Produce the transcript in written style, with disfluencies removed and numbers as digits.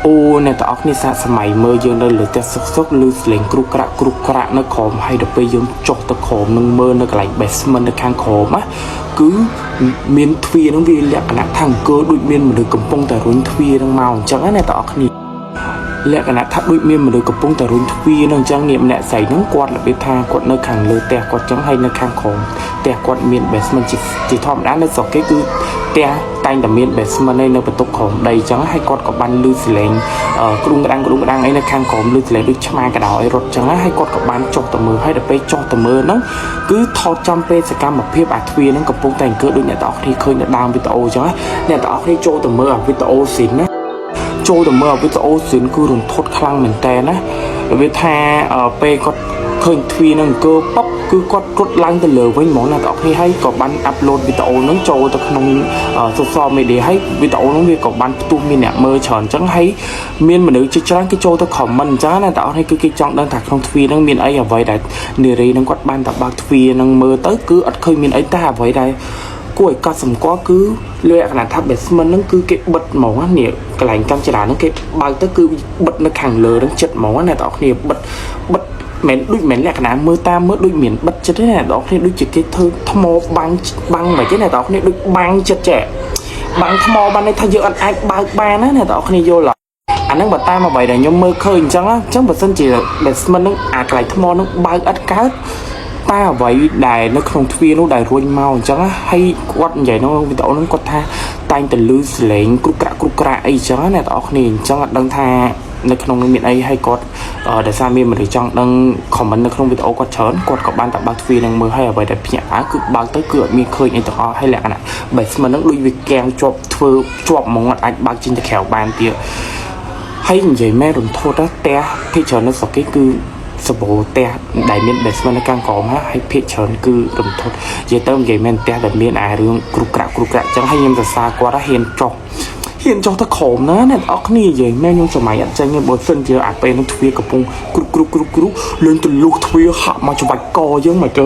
អូអ្នកទាំងអស់គ្នាសាកសម័យមើលយើងនៅលើផ្ទះសុកសុកឬសលេងគ្រុកក្រាក់គ្រុកក្រាក់នៅក្រោមហើយដល់ពេលយើងចុះទៅក្រោមនឹងមើលនៅកន្លែង basement នៅខាងក្រោមណាគឺមានទ្វារនឹងវាលក្ខណៈថាអង្គើដូចមានមនុស្សកំពុងតែរុញទ្វារនឹងមកអញ្ចឹងណាអ្នកទាំងអស់គ្នា លក្ខណៈថាដូចមានមនុស្សកំពុងតែរុញទ្វារនឹងអញ្ចឹងនេះម្នាក់ស្រីហ្នឹងគាត់របៀបថាគាត់នៅខាងលើផ្ទះគាត់អញ្ចឹងហើយនៅខាងក្រោមផ្ទះគាត់មាន basement ជាធម្មតានៅស្រុកគេគឺផ្ទះតែងតែមាន basement ឯនៅបន្ទប់ក្រោមដីអញ្ចឹងហើយគាត់ក៏បានលឺសលេងគ្រុងក្តាំងគ្រុងក្តាំងអីនៅខាងក្រោមលឺសលេងដូចឆ្មាកដោអីរត់អញ្ចឹងហើយគាត់ក៏បានចុះទៅមើលហើយដល់ពេលចុះទៅមើលហ្នឹងគឺថតចំពេលសកម្មភាពអាទ្វារហ្នឹងកំពុងតែអង្គើដូចអ្នកទាំងអស់គ្នាឃើញនៅដើមវីដេអូអញ្ចឹងអ្នកទាំងអស់គ្នាចូលទៅមើលអាវីដេអូស៊ីនណា ចូលទៅមើលវីដេអូស៊ីនគឺរន្ធត់ខ្លាំងមែនតើណារបៀបថាពេលគាត់ឃើញទ្វារនឹងអង្គើប៉ុបគឺគាត់រត់ឡើងទៅលើវិញហ្មងណាបងប្អូនហើយក៏បាន upload វីដេអូនឹងចូលទៅក្នុង social media ហើយវីដេអូនឹងវាក៏បានផ្ទុះមានអ្នកមើលច្រើនអញ្ចឹងហើយមានមនុស្សជាច្រើនគេចូលទៅ comment អញ្ចឹងណាបងប្អូនគឺគេចង់ដឹងថាក្នុងទ្វារនឹងមានអីអ្វីដែលនារីនឹងគាត់បានតែបើកទ្វារនឹងមើលទៅគឺអត់ឃើញមានអីតែអ្វីដែលគួរឲ្យកត់សម្គាល់គឺលក្ខណៈថា basement ហ្នឹងគឺគេបិទហ្មងណានេះកន្លែងកាំចរាហ្នឹងគេបើកទៅគឺបិទនៅខាងលើហ្នឹងចិត្តហ្មងណាអ្នកទាំងអស់គ្នាបិទបិទមិនដូចមិនលក្ខណៈមើលតាមមើលដូចមានបិទចិត្តទេណាអ្នកទាំងអស់គ្នាដូចជាគេធ្វើថ្មបាំងបាំងមិនទេអ្នកទាំងអស់គ្នាដូចបាំងចិត្តចេះបាំងថ្មបានន័យថាយើងអត់អាចបើកបានណាអ្នកទាំងអស់គ្នាយល់អាហ្នឹងបើតាមអ្វីដែលខ្ញុំមើលឃើញអញ្ចឹងអញ្ចឹងបើសិនជា basement ហ្នឹងអាកន្លែងថ្មហ្នឹងបើកអត់កើតតើអ្វីដែលនៅក្នុងទ្វារនោះដែលរុញមកអញ្ចឹងហើយគាត់និយាយក្នុងវីដេអូហ្នឹងគាត់ថាតែងតែលឺសលេងគ្រុកក្រាក់គ្រុកក្រាក់អីអញ្ចឹងណាអ្នកទាំងអស់គ្នាអញ្ចឹងអត់ដឹងថានៅក្នុងនោះមានអីហើយគាត់ដោយសារមានមនុស្សចង់ដឹង comment នៅក្នុងវីដេអូគាត់ច្រើនគាត់ក៏បានតែបើកទ្វារនឹងមើលហើយអ្វីដែលភ្ញាក់ផ្អើលគឺបើកទៅគឺអត់មានឃើញអីទាំងអស់ហើយលក្ខណៈ basement ហ្នឹងដូចវាកាំងជាប់ធ្វើជាប់ហ្មងអត់អាចបើកចេញទៅក្រៅបានទៀតហើយនិយាយមែនរន្ធត់ណាផ្ទះភាគច្រើននៅស្រុកគេគឺសបោផ្ទះដែលមាន basement នៅខាងក្រោមហើយភាគច្រើនគឺរន្ធត់និយាយទៅនិយាយមែនផ្ទះដែលមានអារឿងគ្រុកក្រាក់គ្រុកក្រាក់ចឹងហើយខ្ញុំសរសើរគាត់ហ៊ានចុះហ៊ានចុះទៅក្រោមណាអ្នកនរគ្នានិយាយមែនខ្ញុំសម័យអត់ចេញទេបើសិនជាអាពេលនឹងទ្វារកំពុងគ្រុកគ្រុកគ្រុកគ្រុកលេងទៅលុះទ្វារហាក់មកច្បាច់កយើងមកទៅ